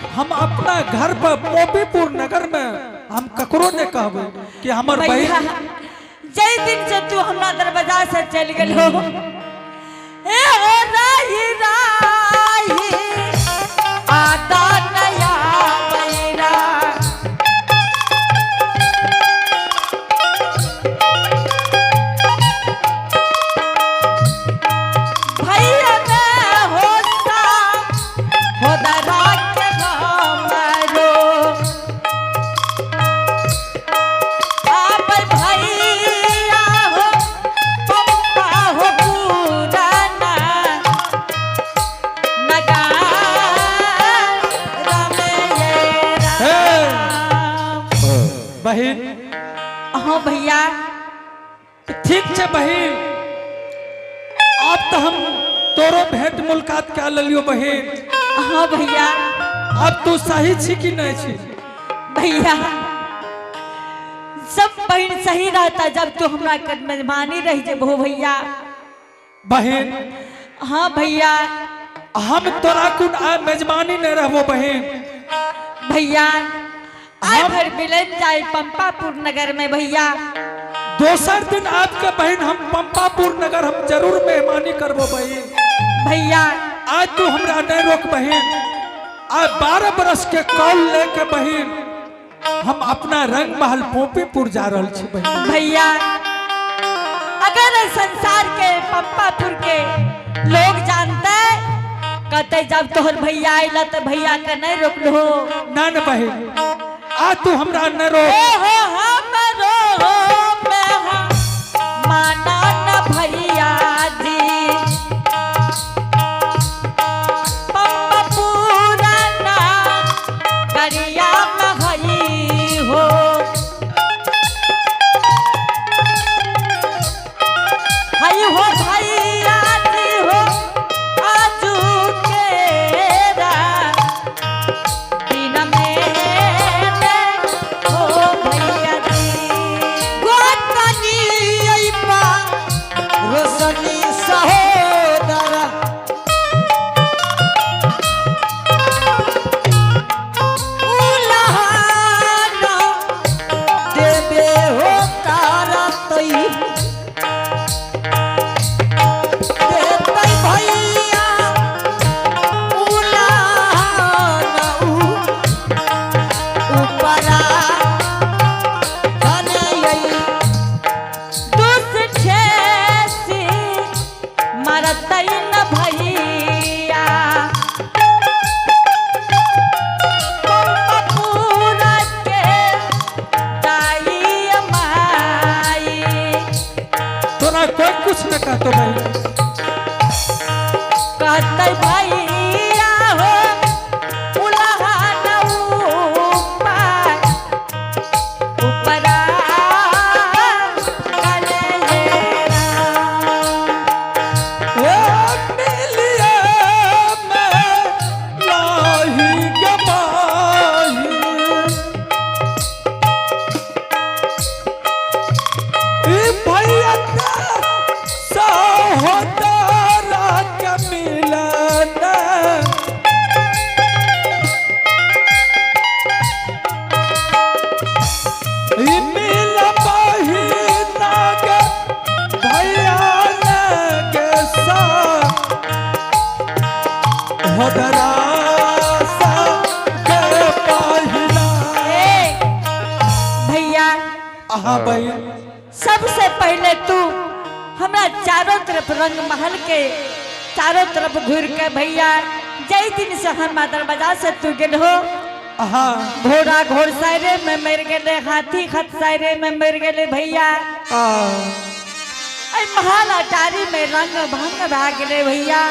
हम अपना घर पर मोबीपुर नगर में हम ककरो नहीं कहबे कि हमर भैया बहन। जय दिन से तू हमरा दरवाजा से चल गेल हो, ए हो राही राही आता नया बैरा। भैया ने होता होदरा के हमरो आप भैया हो पप्पा हो पुराना नगार रमेरा। बहन। हाँ भैया। ठीक छै बहन, अब तो हम तोरो भेंट मुलाकात कर लियो बहन। हाँ भैया। अब तू सही छी कि नहीं छी? भैया, सब बहन सही रहता जब तू हमरा के मेजबानी रह जेबहो भैया। बहन। हाँ भैया। हम तोरा कुन आ मेजबानी नहीं रहबो बहन। भैया, आय भर मिलन जाए पंपापुर नगर में भैया। दोसर दिन आपके बहन हम पंपापुर नगर हम जरूर मेहमानी करबो बहन। भैया। आज तू हमरा नहीं रोक बहन। आज 12 बरस के कॉल लेके बहन हम अपना रंग महल पोपीपुर जा रहल छी बहन। भैया, अगर संसार के पंपापुर के लोग जानते, कहते जब तोहर भैया आइला तो भैया के नहीं रोकलो। ना न बहन, आज तू हमरा नहीं रोक। ए हो हमरो में माना न भैया जी, पंपापुरना करिया महई हो। हई हो भैया जी हो आजू केरा दिन में हो भैया जी। गोतनी अइपा रोशनी सहोदरा उलहन देबे हो कारतई देतई भैया उलहन उपरा धनयई। दुष्ट छेसी मरतई न भैया, पंपपुर के दाई माई। तोरा कोई कुछ न कहतो बहन। कहतई भैया हो उलहन ऊपर उपरा कलेरा। ए मिलिए मैं लाही के माही। ई भैया ते सहोदरा के मिलन। ई मिल बहिना के भैया के सा होदरा सा के पहिना। ए, भैया। आहा बहन। सबसे पहले तू हमरा चारों तरफ रंग महल के चारों तरफ घूर के भैया, जय दिन से हम दरवाजा से तू गेल हो, आहा। घोड़ा घोड़सारे में मर गेले, हाथी खतसारे में मर गेले भैया। आ ऐ महल अटारी में रंग भंग भा गेले भैया।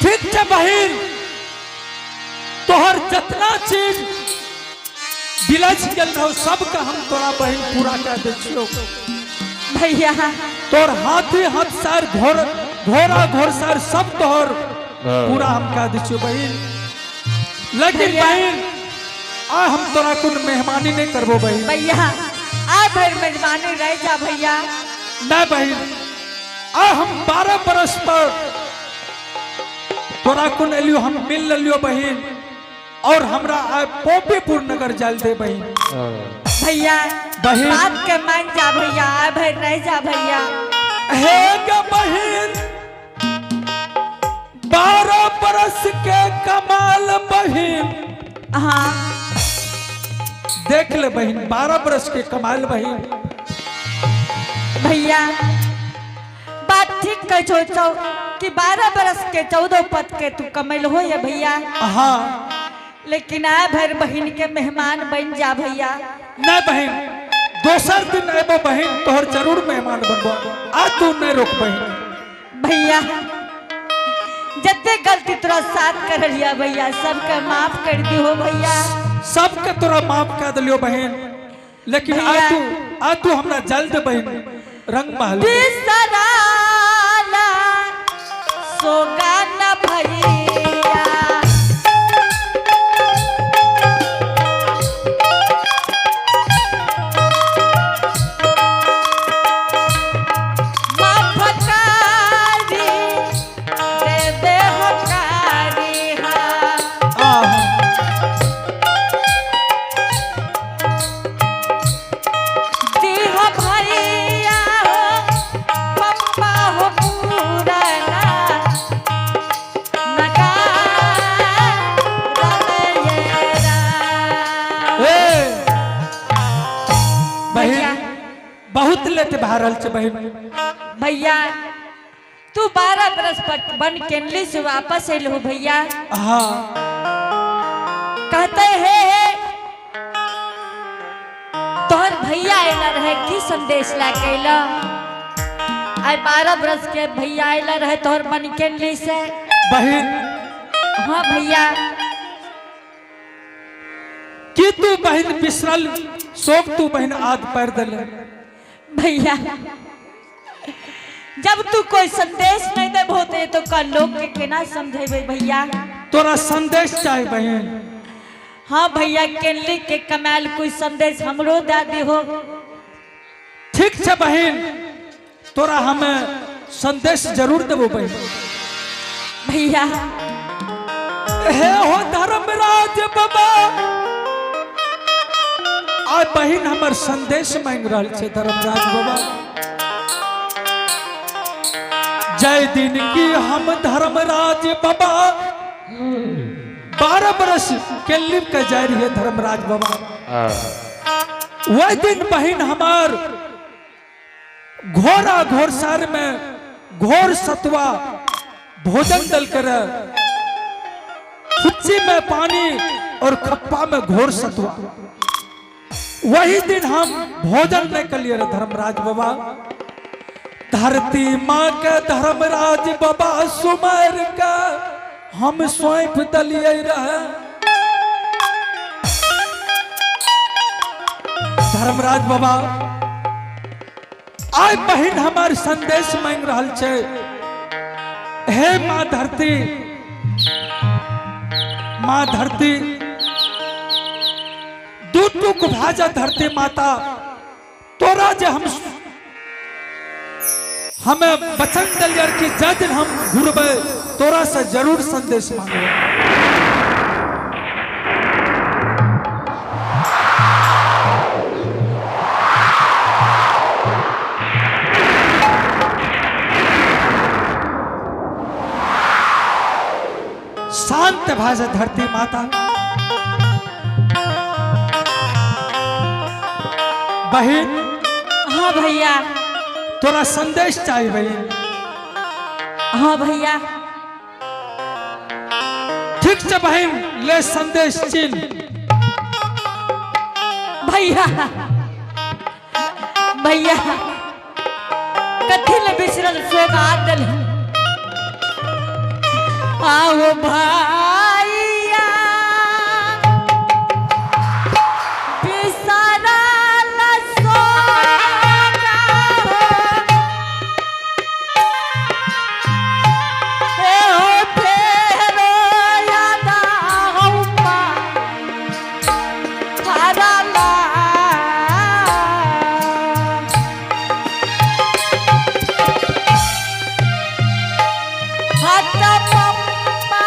ठीक छै बहिन, तोहर जितना चीज बिलझ गेल रहो सबके हम तोरा बहिन पूरा कर दै छियौ। भैया। तोर हाथी हथसार घोड़ घोड़ा घोड़सार सब तोहर पूरा हम कर दै छियौ बहिन, लेकिन भैया। बहिन, आ हम तोरा कोन मेहमानी नहीं करबो बहिन। भैया, आ भर मेजबानी रह जा भैया। नहीं बहिन, आ हम 12 बरस पर तोरा कोन एलियो, हम मिल लियो बहिन। और हमरा आय पोपीपुर नगर जाल दे बहिन। भैया, बहिन। बात के मान जा भैया, आय भर नहीं जा भैया। हे गे बहिन, 12 बरस के कमाल बहिन। हाँ। देख ले बहिन, 12 बरस के कमाल बहिन। भैया, बात ठीक कह छो चौ कि 12 बरस के 14 पद के तू कमैल हो या भैया। हाँ। लेकिन आय भर बहिन के मेहमान बन जा भैया। नहीं बहिन, दोसर दिन एबो बहिन, तोहर जरूर मेहमान बनबो। आ तू नहीं रोक बहिन। भैया, जते गलती तोरा साथ कर लिया भैया, सबके माफ कर दी हो भैया। सबके तोरा माफ कर दिलियो बहिन, लेकिन आ भैया। तू आ तू हमरा जल्द बहिन रंग महल। बिसराला सोगान भैया, माफ कारी दे दे हो कारी हाँ। आहा। दीह भैया हो पप्पा हो पूरना नगा। ए भैया। बहिन, बहुत लेट भा रहल छै बहिन। भैया, तू 12 बरस पर बन केनली से वापस अल हो भैया। हाँ। कहते हे तोहर भैया अला रहे, की संदेश ला के अइला? आइ 12 बरस के भैया अला रहे तोहर बन केनली से। बहिन। हाँ भैया। की तू बहिन बिसरल शोक तू बहिन आद पैर दले? भैया, जब तू कोई संदेश नहीं देबो तो ये तो कल लोग के केना समझेबे भैया? तोरा संदेश चाहे बहिन? हाँ भैया, केनली के कमाल कोई संदेश हमरो दे दी हो। ठीक छै बहिन, तोरा हम संदेश जरूर देबो बहिन। भैया। हे हो धर्मराज बाबा, आ बहिन हमर संदेश मांग रहल छै। धर्मराज बाबा, जय दिन की हम धर्मराज बाबा 12 बरस के लिप के जाय रहिए धर्मराज बाबा, वह दिन बहिन हमार घोड़ा घोड़सार में घोर सतुआ भोजन दल कर, फुच्ची में पानी और खप्पा में घोर सतुआ। वही दिन हम भोजन नहीं कर लिए धर्मराज बाबा। धरती माँ के धर्मराज बाबा सुमर का हम सौंप दलिए रहे। धर्मराज बाबा, आय बहिन हमार संदेश मांग रहल छै। हे माँ धरती, माँ धरती, दू टुक भाजा धरती माता, तोरा जे हम हमें वचन दिलियै कि जै दिन हम घुरबै तोरा से जरूर संदेश मांगबै। शांत भाषा धरती माता। बहिन। हाँ भैया। तोरा संदेश चाहिए बहिन? हाँ भैया। ठीक छै बहिन, ले संदेश चिन्ह। भैया, भैया, कथी ले बिसरल शोक आदल। आओ भैया, बिसरल शोक हे हो फेरो याद आऊं हरला। हत पप्पा।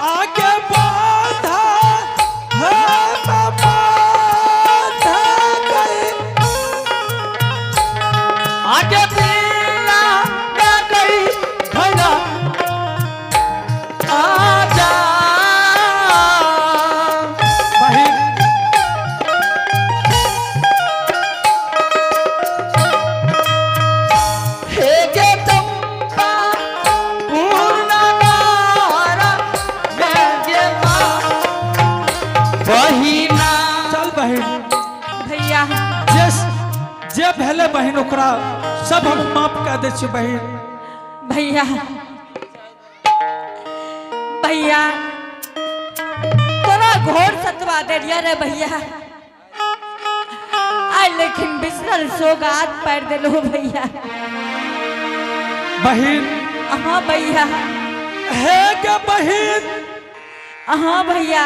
आगे बाधा है बाधा गई। आगे पीला ना गई भैया आजा। बहिन हे गे चंपा पूर्ण नारा मैं गे माँ बहिना। चल बहिन। भैया। जे जे भेले बहिन ओकरा सब हम माफ कर दै छी बहिन। भैया, भैया, तोरा घोर सतवा देलिया रे भैया आ, लेकिन बिसरल सोगात पैर देलो भैया। बहिन। हाँ भैया। हे गे बहिन। हाँ भैया।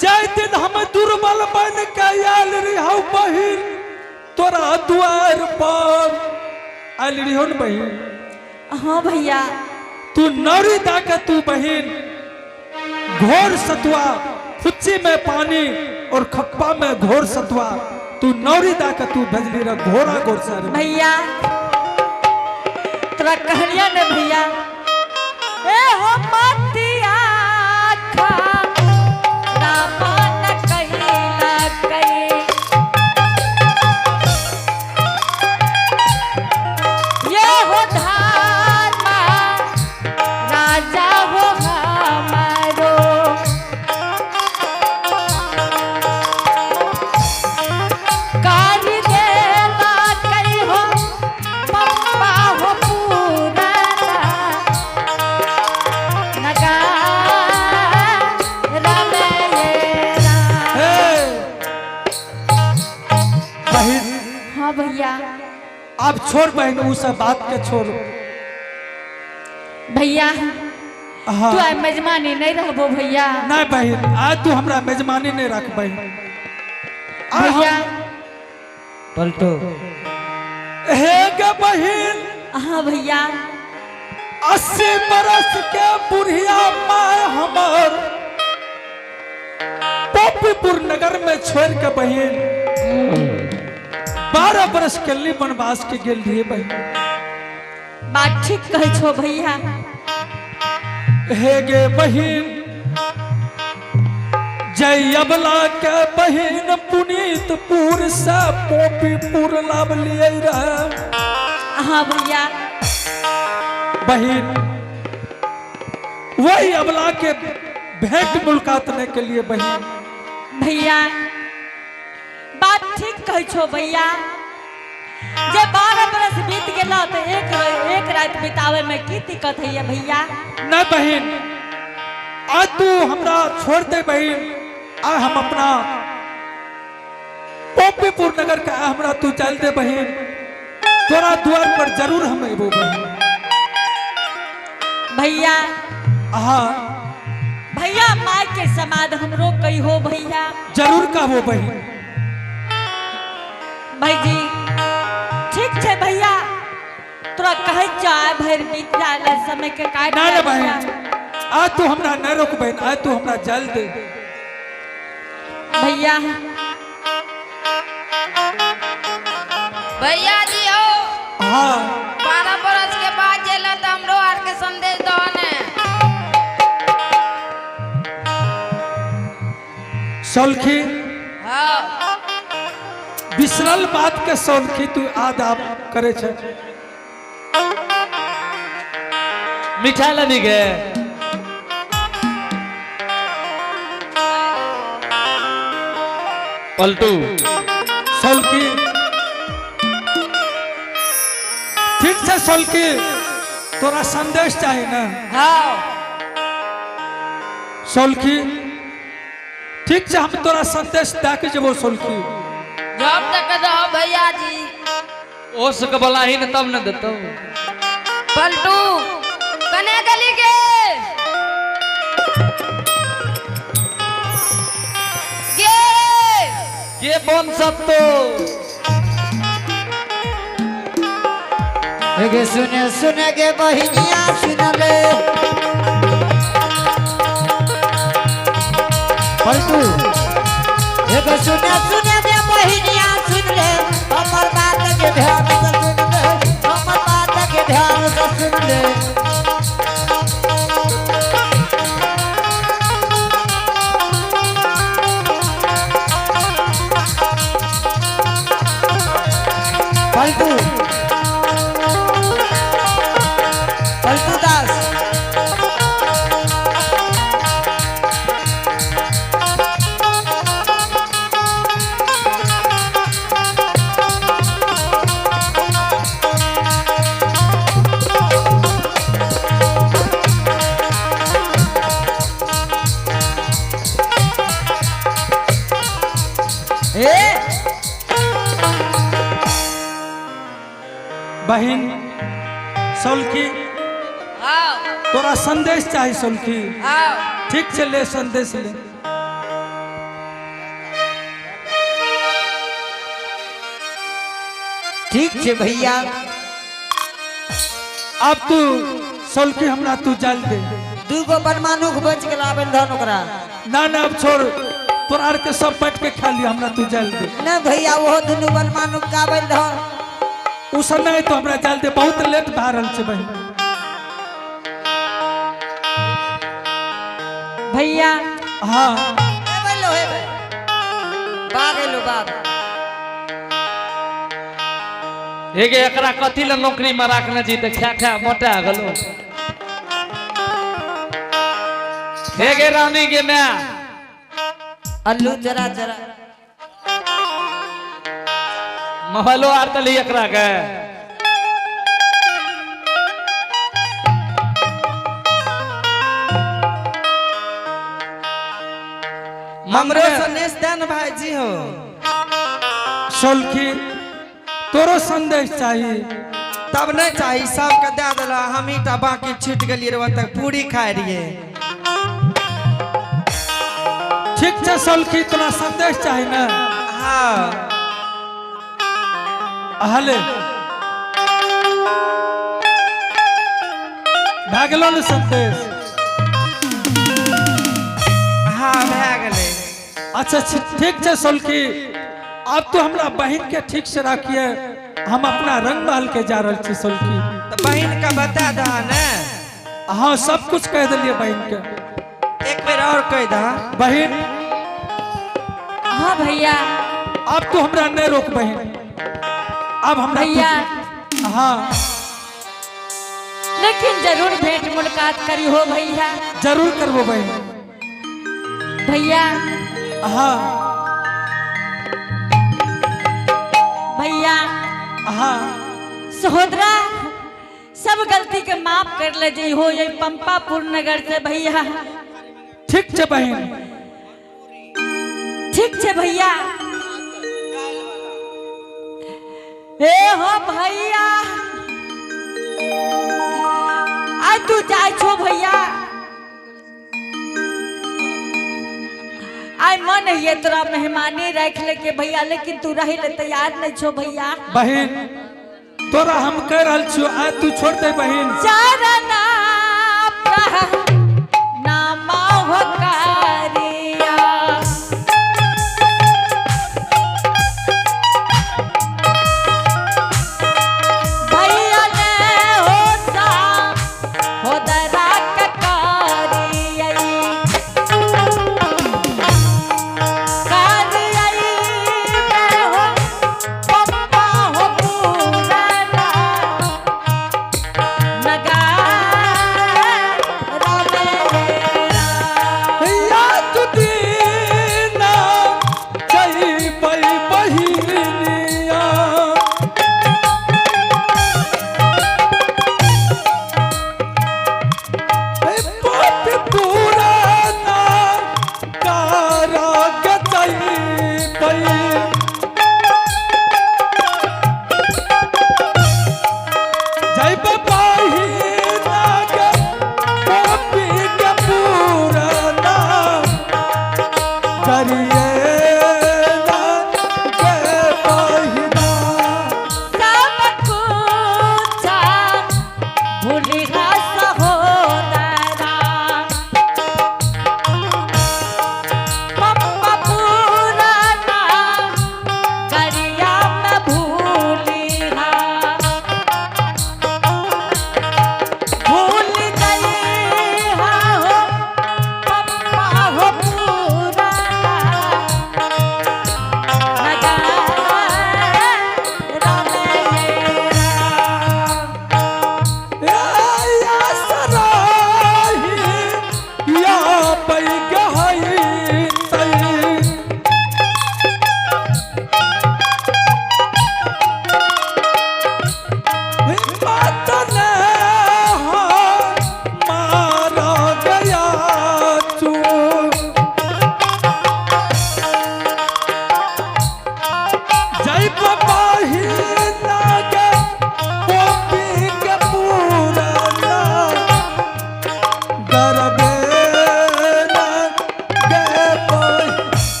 जाहि दिन हम दुर्बल बन के आयल रहियौ बहिन तोरा दुआर पर आयल रहियौ ने बहिन। हाँ भैया। तू नौरी दा के तू बहिन घोर सतुआ फुच्ची में पानी और खप्पा में घोर सतुआ तू नौरी दा के तू भेजली रह घोरा घोर सर। भैया, तोरा कहलिया ने भैया, ए हो मतिया खा रामा न कहिला कई। ये हो धामा राजा हो हमारो, कारी देला कई हो पप्पा हो पूरा नगा रमेरा। हे बहिन। हाँ भैया। आप छोड़ बहिन उ सब बात के छोड़। भैया। हाँ। तू आइ मेजबानी नहीं रहबो भैया? नहीं बहिन, आज तू हमरा मेजबानी नहीं रख बहिन। आइ भैया। पलटो। हे गे बहिन। हाँ भैया। 80 बरस के बुढ़िया माय हमर पोपीपुर नगर में छोड़ के बहिन 12 बरस के लिए वनवास के गेल रहिए बहिन। बात ठीक कहै छो भैया। हे गे बहिन, जय अबला के बहिन पुनीतपुर से पोपीपुर लाभ लिए रहे। हाँ भैया। बहिन, वही अबला के भेंट मुलाकात ने के लिए बहिन। भैया, बात ठीक कहै छो भैया, जे 12 बरस बीत गेला तो एक एक रात बितावे में की दिक्कत है भैया? नहीं बहिन, आज तू हमरा छोड़ दे बहिन, आ हम अपना पोपीपुर नगर का हमरा तू चल दे बहिन, तोरा द्वार पर जरूर हम एबो बहिन। भैया। हाँ। भैया, माय के समाद हमरो कही हो भैया। जरूर कहबो बहिन। भाईजी, ठीक छै भैया, तोरा कहै चाय भरि बीत जाय समय के काटि ना ना भैया। बहिन, आज तू हमरा नहीं रोक बहिन, आज तू हमरा जल दे। भैया। भैया जी हो। हाँ। 12 बरस के बाद जेला तो हमरो आर के संदेश दो ने। सौलखी। हाँ। बिसरल बात के सौलखी तू आद आप करे छे। मिठाई लबी गे। पलटू। सौलखी, ठीक से सौलखी, तोरा संदेश चाही ना? हाँ। सौलखी, ठीक से हम तोरा संदेश दे के जेबो सौलखी। जब तक रहो भैया जी। ओ सक बला ही न तब न देतो। पलटू कने गली के गे। के बन सतो। गे सुने सुने गे बहिनिया सुन ले। पलटू एगो सुने सुने गे बहिनिया सुन ले, हमर बात के ध्यान से सुन ले, हमर बात के ध्यान से सुन ले। पलटू, पलटू दास। ए बहिन सोलकी, आओ। तोरा संदेश चाही सोलकी? आओ। ठीक छै, ले संदेश ले। ठीक छै भैया। अब तू सोलकी हमरा तू जाल दे। दूगो बनमानुख बच गेल, आबे धन ओकरा। ना ना, अब छोड़, तोरा आर के सब बैठ के खा लिया, हमरा तू जाल दे। ना भैया, वो दुनू बनमानुख के आबे धन। उ सब नहीं तो हमरा जाल दे, बहुत लेट भए रहल छै बहिन। भैया। हाँ। हेबे लो हेबे, बाग एलो बाग। हेगे एकरा कथी ले नौकरी में राखने छी तऽ खा खा मोटा गेलो। हेगे रानी के my. अल्लू जरा जरा। मोबाइलो आर तली एकरा के। हमरो संदेश दे न भाईजी हो। सोलकी, तोरो संदेश चाहिए? तब नहीं चाही, सबके दे दिला, हम ही टा बाकी छूट गेलियै रह तक पूरी खाए रहियै। ठीक छै सोलकी, तोरा संदेश चाही ना? हाँ। हले, भए गेलो ने संदेश? हाँ, भए गेलै। अच्छा ठीक छै सोलकी, अब तो हमरा बहिन के ठीक से राखिए, हम अपना रंग महल के जा रहल छी सोलकी। तऽ बहिन के बता दह ने। हाँ, सब कुछ कह दिलिए बहिन के। एक बेर और कह दह। बहिन। हाँ भैया। अब तो हमरा नहीं रोक बहिन, अब हमरा भैया। हाँ। लेकिन जरूर भेंट मुलाकात करी हो भैया। जरूर करबो बहिन। भैया। हाँ। भैया। हाँ। सहोदरा, सब गलती के माफ कर ले जी हो ये पंपापुर नगर से भैया। ठीक छै बहिन। ठीक छै भैया। ए हो भैया, आ तू जाय छो भैया, आय मन है तोरा मेहमानी रख ले के भैया, लेकिन तू रही ले तैयार नहीं छो भैया। बहिन, तोरा हम कह रहल छियो, आय तू छोड़ दे बहिन। चरना नामा हो कारिया। भैया ने हो सा हो दरा ककारिया। कारिया में हो पप्पा हो पूरा नगार।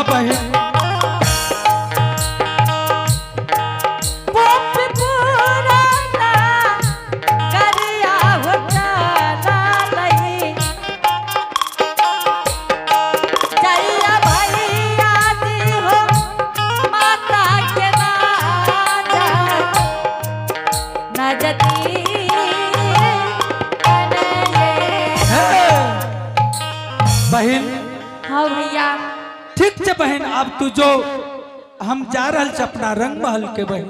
हाँ बहन। पोप पुराना करिया हो चला लई। जइया भैया जी हो माता के राजा नजदी कन्हैया। बहन। हाँ भैया। ठीक छै बहन, अब तू जो, हम जा रहल छी अपना रंग महल के बहन।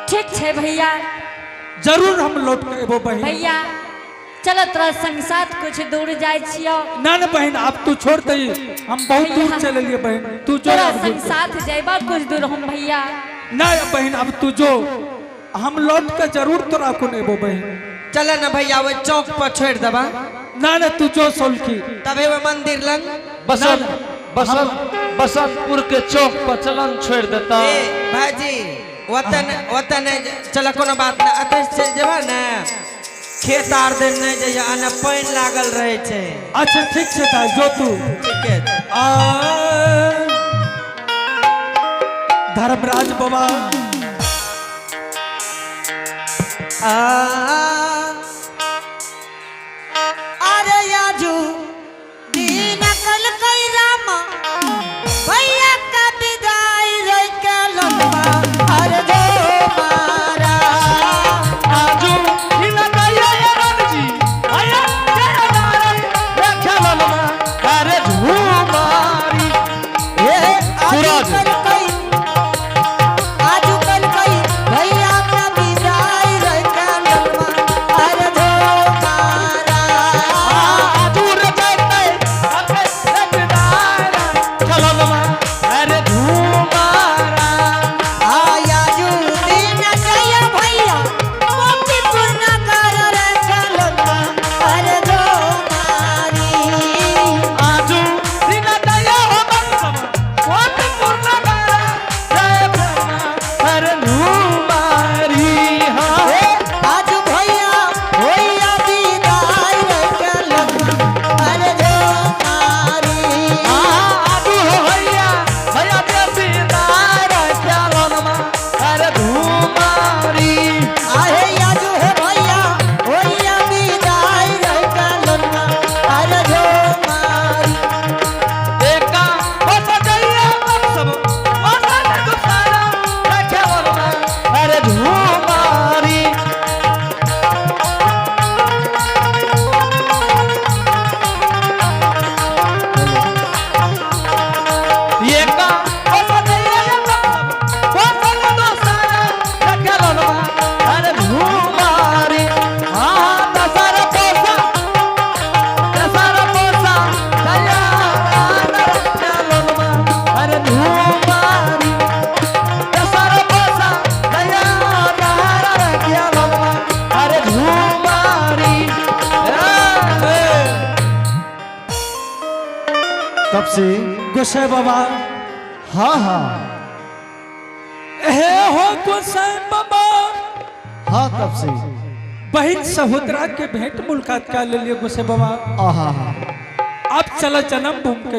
ठीक छै भैया। जरूर हम लौट के एबो बहन। भैया चलो तोरा संग साथ कुछ दूर जाइ छियो। ना ना बहन, अब तू छोड़ दही, हम बहुत दूर चले लिए बहन, तू जो। तोरा अब संग साथ जैबा कुछ दूर हम भैया। ना बहन, अब तू जो, हम लौट के जरूर तोरा को एबो बहन। चल ना भैया, ओहि चौक पर छोड़ देबा। ना ना, तू जो सोलकी। तबे ओहि मंदिर लंग। बसंत बसंत बसंतपुर के चौक पर चलन छोड़ देता। ए भाईजी, ओतऽ नहि, ओतऽ नहि, चल कोनो बात नहि, एतऽ से चलि जेबा ने, खेत आर देन नहि जइया, एने पानि लागल रहै छै। अच्छा ठीक छै दाइ, जो तू। ठीके छै। आ धर्मराज बाबा। आ अरे याजू दीन कल कई रामा भैया का विदाई रे के लंबा अरे जो मारा। आजू हिला दैया ये रणजी, आया जय नारायण, रे खेलनमा, अरे झूमारी। हे आजू सूरज। कल कई, आजू कल कई भैया का विदाई रे के लंबा अरे जो मारा। आजू रे जयते, अरे रे विदाई, खेलनमा, अरे झूमारा। आयाजू दीन जय भैया मोती पूर्ण कर रे के लंबा अरे जो मारी। आजू हिला दैया हो बंसमा, कोट पूर्ण करा, जय ब्रह्मा, अरे झूमारी, हाँ। आज भैया भैया विदाई रे के लंबा अरे जो मारी। आजू हो भैया भैया के विदाई रे खेलनमा, अरे झूमारी। आहे आजू हे भैया भैया विदाई रे के लंबा अरे जो मारी। एका बस जइया सब बस दुसारा रे खेलनमा, अरे झूमारी। एका बस जइया सब बस दुसारा रे खेलनमा, अरे झूमारी। हाँ दशहरा पोसा दशहरा पोसा दया खेलनमा, अरे झूमारी। दशहरा पोसा दया खेलनमा, अरे झूमारी। तब से गोसाई बाबा। हाँ हाँ। हे हो गोसाई बाबा। हाँ तब से। बहन सहोदरा के भेंट मुलाकात कर ले लिए गोसाई बाबा। आहा हा। अब चला जन्म भूमि के